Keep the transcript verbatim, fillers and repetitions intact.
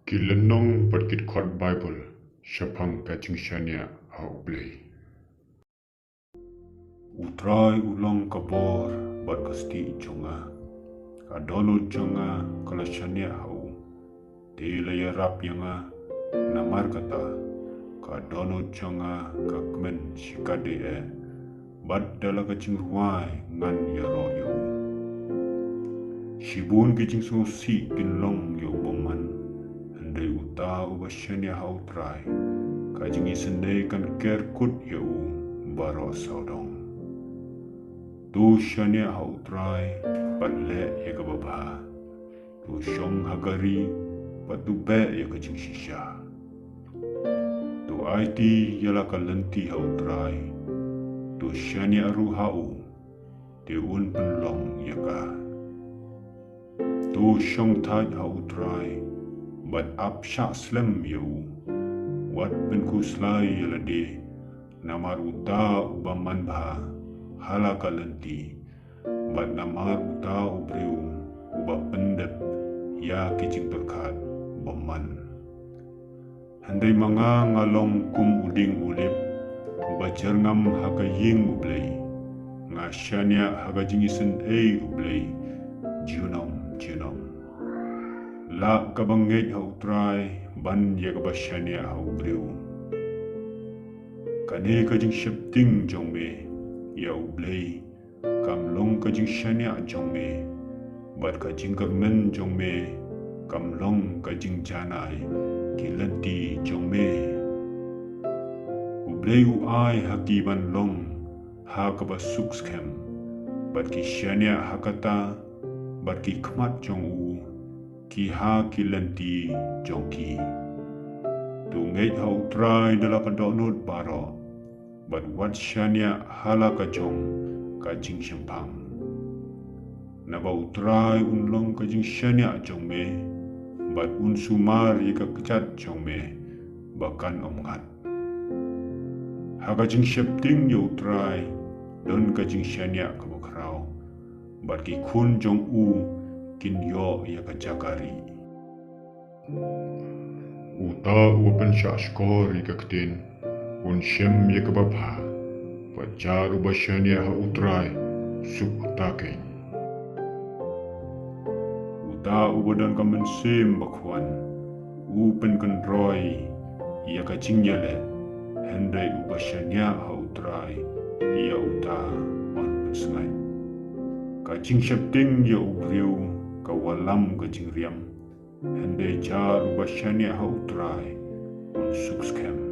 Ki lynnong bad ki dkhot Baibl shaphang ka jingshaniah ha U Blei. U Trai u long ka bor bad ka stieh jong nga. Ka dohnud jong nga ka la shaniah ha u. Te la ïarap ïa nga, namar kata ka dohnud jong nga ka kmen shikatdei eh, bad da la ka jingrwai ngan ïaroh ïa u. Shibun ki jingsngewsih kin long ïa u bymman, hynrei uta uba shaniah ha U Trai, ka jingisynei kan ker kut ïa u baroh sawdong. To shaniah ha U Trai bad leh ïa kaba bha. To shong ha ka ri bad to beh ïa ka jingshisha. To aiti ïa la ka lynti ha U Trai. To shaniah ruh ha u, te un pynlong ïa ka. To shong thait ha U Trai bad ap shah slem ïa u. Wat pynkhuslai ïa lade, namar uta uba manbha ha la ka lynti, bad namar uta u briew uba pyndep ïa ki jingpyrkhat bymman. Hynrei ma nga, nga long kum u dieng olib uba jyrngam ha ka ïing U Blei. Nga shaniah ha ka jingisynei U Blei junom junom. Lah kaba ngeit ha U Trai ban ïa kaba shaniah ha u briew. Kane ka jingsheptieng jong me ïa U Blei kam long ka jingshaniah jong me, bad ka jingkyrmen jong me kam long ka jingjanai ki lynti jong me. U Blei u ai ha ki ban long ha kaba suk skhem, bad ki shaniah ha kata, bad ki khmat jong u ki ha ki lynti jong ki. To ngeit ha U Trai da la ka dohnud baroh, bad wat shaniah ha la ka jong ka jingshemphang. Naba U Trai un long ka jingshaniah jong me, bad un sumar ïa ka kjat jong me ba kan ym ngat. Ha ka jingsheptieng ïa U Trai don ka jingshaniah kaba khraw, bad ki khun jong u kin ïoh ïa ka jaka rieh. Uta uba pynshah shkor ïa ka ktien un shem ïa kaba bha, bad jar uba shaniah ha U Trai, suk uta keiñ. Uta uba don ka mynsiem bakhwan u pynkynroi ïa ka jingïaleh, hynrei uba shaniah ha U Trai, ïa uta un pynsngaid. Ka jingsheptieng ïa u briew ka wallam ka jingriam, hynrei jar uba shaniah ha U Trai un suk skhem.